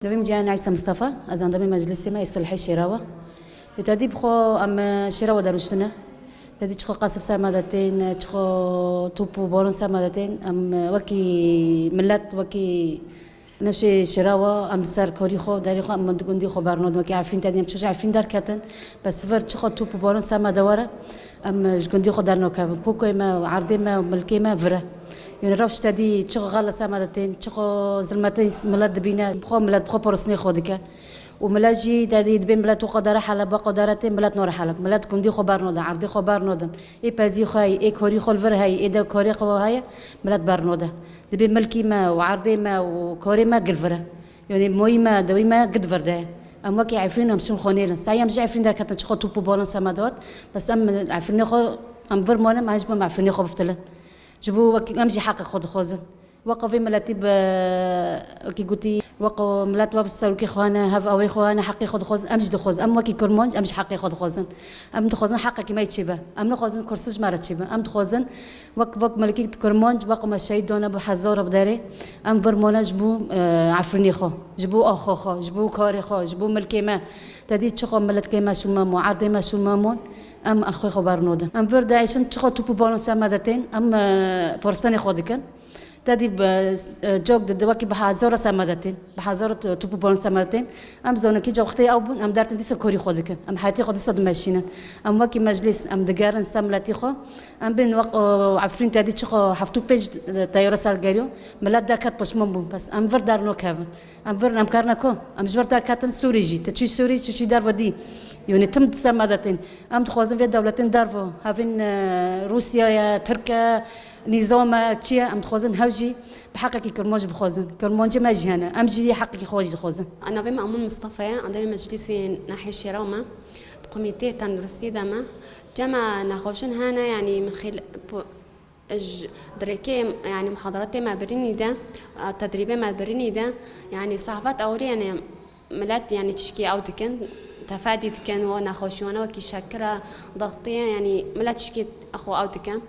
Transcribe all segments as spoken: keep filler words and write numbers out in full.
Navê min Ceyhan Îsa Mistefa, ez endamê meclisê me yê Silhê Şêrawa. Ê tedî bi xwe em, e, Şêrawa derûştine. Tedî çiqo qesf ser me de tên, çiqo top û balon ser me de tên. Em, e, wekî milet, wekî newşê Şêrawa, em ser korî xwe, derê xwe, em di gundî xwe bernodin. Wekî Efrîn tedî em çû ji Efrîn derketin. Bes vir çiqo top û balon ser me de were, em ji gundî xwe dernakevin. Kokoyê me, erdê me, milkê me vir e. Yanî rewş tedî çiqo xela ser me de tên, çiqo zilmetê milet dibîne, bi xwe milet bi xwe parastinê xwe dike. Û milet jî tedî dibê milet weke dere Heleb, weke dere tên, milet nore Heleb. Milet gundî xwe bernodin, erdê xwe bernodin. Ê pezî xwe heye, ê korî xwe li vir heye, ê dew korê xwe heye, milet bernode. Dibê milkî me û erdê me û korê me gil vir e. Yanî moyî me, dewî me gid vir de ye. Em wekî Efrîn em şûn xwe nêlin. Sey em ji Efrîn derketin, çiqo top û balon ser me de hat. Bes em Efrînê xwe, em vir manin, em ji bo em Efrînê xwe biftilin. Ji bo wekî em jî heqê xwe dixwazin. Weko vê miletî bi, wekî gotî, weko milet we bi serokê xwe hene, hev awê xwe hene, heqê xwe dixwazin, em jî dixwazin. Em wekî Kurmanc, em jî heqê xwe dixwazin. Em dixwazin heqekî me yê çêbe. Em nixwazin kursij me re çêbe. Em dixwazin wek, wek milkî Kurmanc, weko me şehîd dane bi hezara bi derê. Em vir mane ji bo, e, Efrînê xwe, ji bo axa xwe, ji bo karê xwe, ji bo milkê me. Tedî çiqo miletkê me şûn me mon, erdê me şûn me mon. Em axê xwe bernodin. Em vir diêşin çiqo top û balon ser me de tên, em, e, parastinê xwe dikin. Tedî bi, e, cok di, di wekî bi hezara ser me de tên. Bi hezara tu-, top û balon ser me de tên. Em zonekî cok wextê ew bûn, em dertin dîsa korî xwe dikin. Em hetî xwe dîsa dimeşînin. Em wekî meclîs, em digerin ser miletî xwe. Em bên wek, e, Efrîn tedî çiqo heft û pênc teyare ser geriyo. Milet derket pişman bûn. Bes em vir dernakevin. Em vir em kerine ku. Em ji vir derketin Sûrî jî. Tu çû Sûrî, tu çû derve dî. Yanî tim ser me de tên. Em dixwazin vê dewletên derve, hevên, e, Rûsya ye, Tirk e, nîzam e, çi ye, em dixwazin hev jî bi heqekî Kurmanc bixwazin. Kurmancê me jî hene. Em jî heqekî xwe jî dixwazin. Navê me Amûn Mistefa ye, endamê meclîsê nahê Şêra me. Di komîteyê tenduristî de me. Cema nexweşin hene, yanî min xêl-, po-, Ji dirêkê, yanî muhadaratê me birînî de, tedrîbê me birînî de, yanî sehvat ewrî, yanî milet, yanî tişkî ew dikin, tefadî dikin, we nexweşiyane wekî şekira, dextê, yanî milet tişkî xwe ew dikin.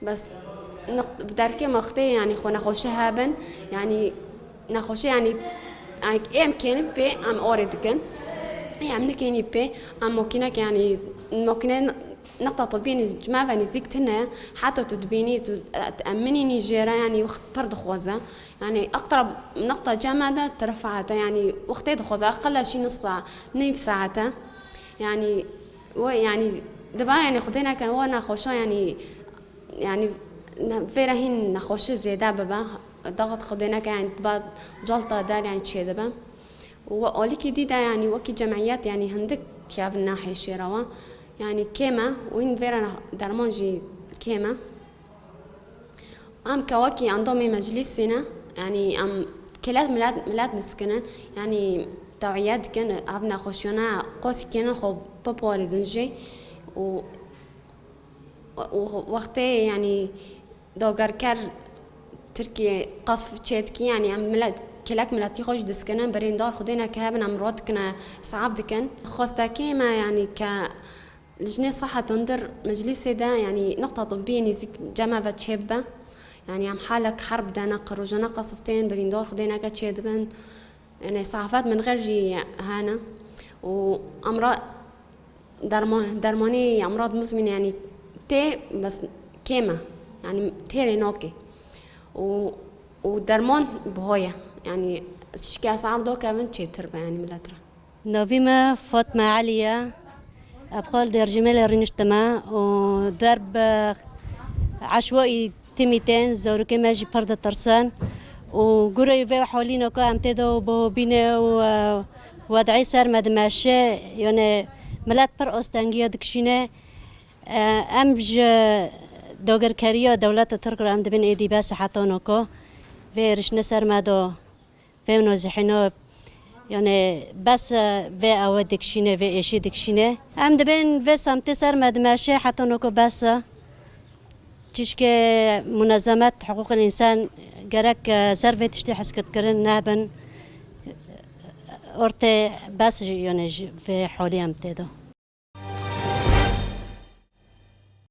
Bes niq-, bi derkê me wextê, yanî xwe nexweşi hebin, yanî nexweşi, yanî, yanî em kênin pê, em orê dikin. Em nikênî pê, em mokînek, yanî mokîne Niqta tibî nîz-, ji me ve nêzîk tune, heta tu dibînî, tu, e, tu eminînî jê re, yanî wext pir dixwaze. Yanî eqtra niqta cem e de tirif saet e, yanî wextê dixwaze, eqella jî nus saet, nîv saet e. Yanî we, yanî diba, yanî Xwedê neke we nexweşa, yanî, yanî ne-, vê re hîn nexweşî zêde bibe. Daxit Xwedê neke, yanî diba calta der, yanî çêdibe. Û we alîkî dî de, yanî wekî cemiyet, yanî hindik kevin nahê Şêrawa. Yanî kêm e, û hîn vê re derman jî kêm e. Em ke wekî endamê meclîsê ne, yanî em kêlek milet, milet diskinin, yanî tewîye dikin, ev nexweşiyane qasî kênin xwe biparêzin jê. Û û wextê, yanî, dawgerker Tirkiye qasf çêdikî, yanî em milet, kêlek miletî xwe jî diskinin, birîndar Xwedê neke hebin, em rot dikine, sav dikin. Xwestekê me, yanî, ke lijnê sehet hundir meclîsê de, yanî, niqta tibbî nêzîk cem e ve çêbibe. Yanî, em halek herb de ne, qe rojane qasf tên, birîndar Xwedê neke çêdibin. Yanî, sehafet min xêr jî hene. Û emra derman, dermanî emrad muzmîn, yanî tê, bes kêm e. Yanî têrê nake. Û, û derman biha ye. Yanî tişkî esar do kevin çêtir be, yanî milet re. Navî me Fatma Elî ye. Eb xwe li Dercîmêlê rîniştime û derb eşwayî timî tên, zarokê me jî pir ditirsin û gurê vê holîna ku em tê de û bihobîne û, e, wed'î ser me dimeşe, yanî milet pir astengiya dikişîne. E, em ji dagirkeriya dewleta Tirk re em dibin êdî bes heta noko vê êrişine ser me de. Vê nozihîno, yanî bes e, vê ewe dikişîne, vê êşî dikişîne. Em dibên vê semtê ser me dimeşe heta noko bes e. Çişkê munezemet hiqûqên însan gerek, e, ser vê tiştê hesketkirin nebin. Ortê bes jî, yanî ji vê holî em tê de.